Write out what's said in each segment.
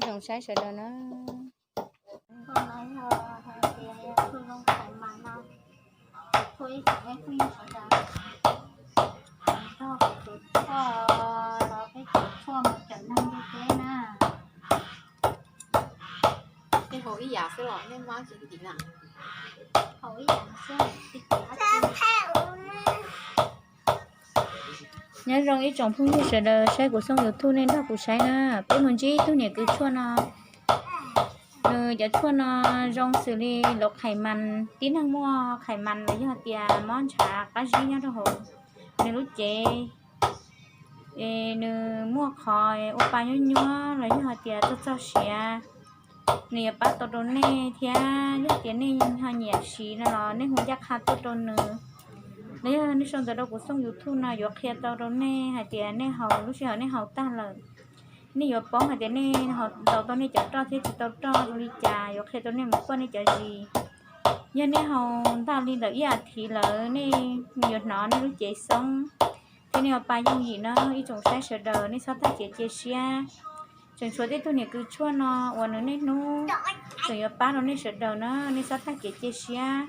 Zoo saib sawv daws na. Tshuaj no yog hais tias yog tshuaj zoo khaim mas no, tshuaj ib tsoom phooj ywg sawv daws, nrog kuv tus tshuaj los peb tus tshuaj mus cawm neeg ntiaj teb na. Tej haus ib yam xwb los nej muab tsis tim na. Haus ib yam xwb. Nyob zoo ib tsoom phooj ywg sawv daws saib kuv xoo YouTube nej nrog kuv saib na. Peb mus ntsib ib tug niam kwv tshuaj no. Nws cov tshuaj no zoo xws li lov khais mas, tib neeg muaj khais mas los yog tias mob ntshav qab zib nyob rau hauv nws lub cev, es nws muaj qhov ua pa nyuab nyuab los yog hais tias txog txog siav, nws yuav pab tau rau nej thiab. Yog tias nej ho nyiam siv no los nej hu ncaj qha tuaj rau nws, los yog nej sau ntawv rau kuv xoo YouTube no yuav qhia tau rau nej hais tias nej haus, lub sij hawm nej haus tag lawm, nej yuav paub hais tias nej haus tau tau nej cov roj thiab tsis tau roj zoo li cas, yuav qhia rau nej mus kuaj nej cov zis. Yog nej haus ntau li ntawm ib as thiv lawm, nej yuav hnov nej lub cev xoob thiab nej ua pa yooj yim na. Ib tsoom saib sawv daws nej txhob tag kev cia siab. Tseem tshuav tej tug niam kwv tshuaj no uas nws niaj hnub tseem yuav pab rau nej sawv daws na, nej txhob tag kev cia siab.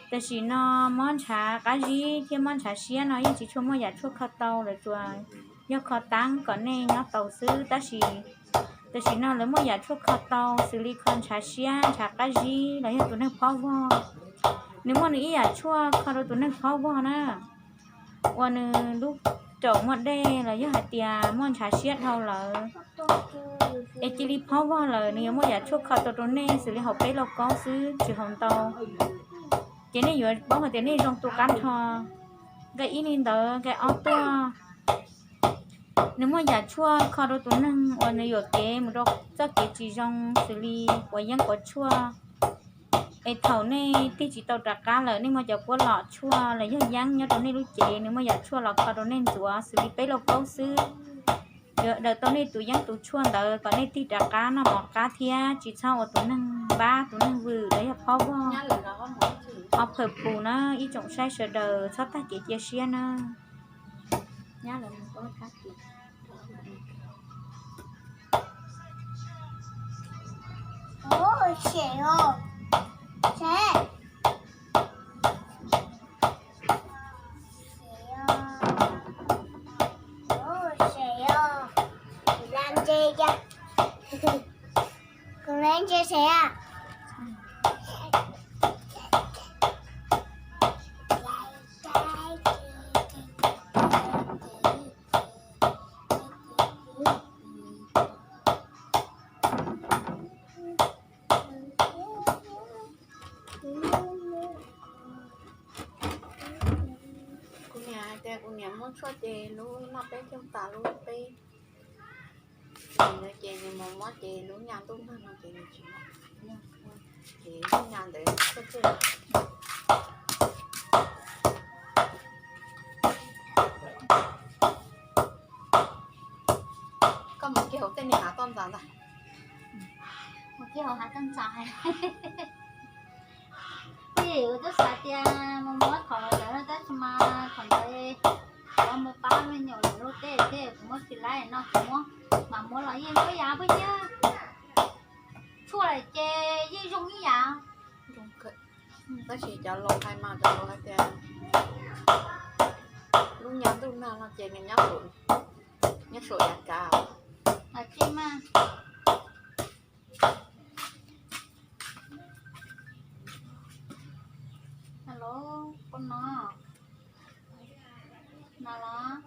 Tam sim no mob ntshav qab zib thiab mob ntshav siab no yeej tsis tshua muaj yam tshuaj kho tau, lawv tsuas yog kho taab kom nej nyob tau xwb. Tab sis tam sim no lawv muaj yam tshuaj kho tau xws li kho ntshav siab, ntshav qab zib los yog tus neeg phob vog. Nws muaj nws ib yam tshuaj kho rau tus neeg phob vog na, uas nws lub raum muaj dej los yog hais tias muaj ntshav siab dhau lawm, es cia li phob vog lawm, nws yuav muaj yam tshuaj kho tau rau nej xws li haus peb lauj kaub xwb tsis haus ntau. Ces nej yuav paub hais tias nej zoo tu qab nrho. Nqe ib li ntawd, nqe ob tuaj, nws muaj yam tshuaj kho rau tus neeg uas nws yuam kev mus rau txoj kev tsis zoo xws li quav yeeb quav tshuaj. Es thaum nej tig tsis tau rov qab lawm, nej muaj cov puab lom tshuaj los yog yeeb nyob rau nej lub cev, nws muaj yam tshuaj los kho rau nej ntxuav xws li peb lauj kaub xwb. Yuav daws tau nej tus yeeb tus tshuaj ntawd kom nej tig rov qab noj mov qab thiab tsis txhob ua tus neeg npab tus neeg vwm los yog phob vog. Ho phawm pus na, ib tsoom saib sawv daws txhob tag kev cia siab na. Kuv niam hais tias kuv niam muab tshuaj ces lub noj peb caug tas lub peb, ces nws mus muab ces lub nyaj ntuj nag no ces nws tsis muab, ces lub nyaj ntawd tshuaj tshuaj. Koj mus kiag hauv tej niag hav toj ntxas ntag. Mus kiag hauv hav toj ntxas. Tis, kuv twb xav tias mus muab qhov ntawd tab sis mas qhov ntawd, qhov mus pab me nyuam lawv lub teb thiab kuv muab tsis laib no kuv muab, mas muab los yeej zoo ib yam phooj ywg. Tshuaj lawm ces yeej zoo ib yam. Tab sis cov laus hais mas cov laus hais tias lub nyaj ntuj nag no ces nws nyob saum yav kav. Tsis mas. Alo, koj no. No los.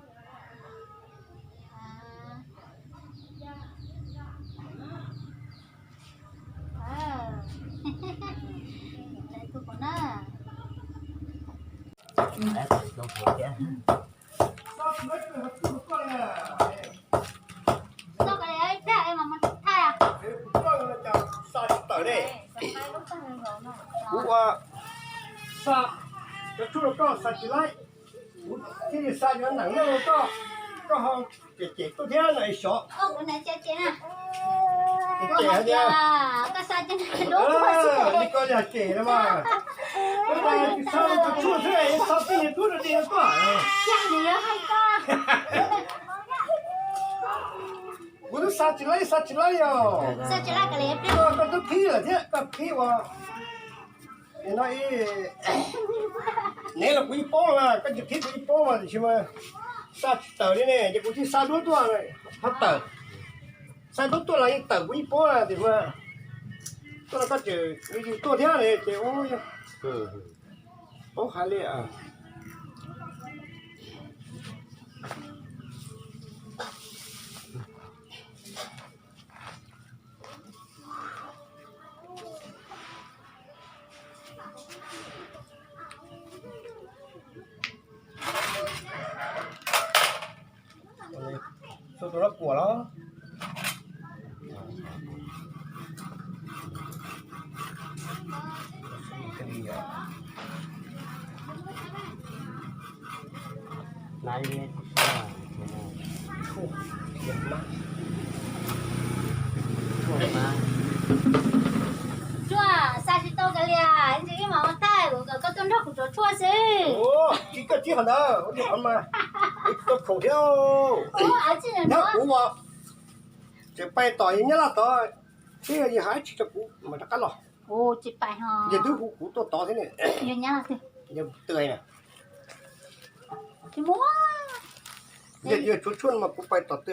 Kuv ua xa cov tshuaj rau koj xa tsis laib, kuv thiaj li xa cov neeg nyob rau koj, koj ho cem cem tuaj thiab no es xyov. Cem cem hais tias, li koj yog cem no mas, koj xa cov tshuaj xwb es xa tib niag duab rau dej rau koj. Kuv twb xa tsis laib, xa tsis laib os. Koj twb qhib lawm thiab, koj qhib ua no ib, neb los kuv yeej paub na, koj tsis qhib kuv yeej paub mas tiam sis mas xa tsis tawm li ne, ces kuv thiaj xa duab tuaj, ho tawm. Xa duab tuaj los yeej tawm kuv yeej paub na tiam sis mas tuaj no koj tseem yws tuaj thiab ne ces ua paub hais li. Xua tus no kuam los? Tshuaj, xa tsis tau kav liam, ib mam ua thaij, koj tuaj nrog kuv tsuav tshuaj xwb. Tsis koj tib qhov ntawd, ua tib qhov mas, tsis tau khoom thiab. Nyob kuv as, tseem pais tom yawg Nyab Laj tod, twb yog yawg hais tsis rau kuv mas rov qab los. Yawg twb hu kuv tuaj tod thiab ne. Yawg Tw na. Yawg tsuav tshuaj mas kuv pais tom Tw.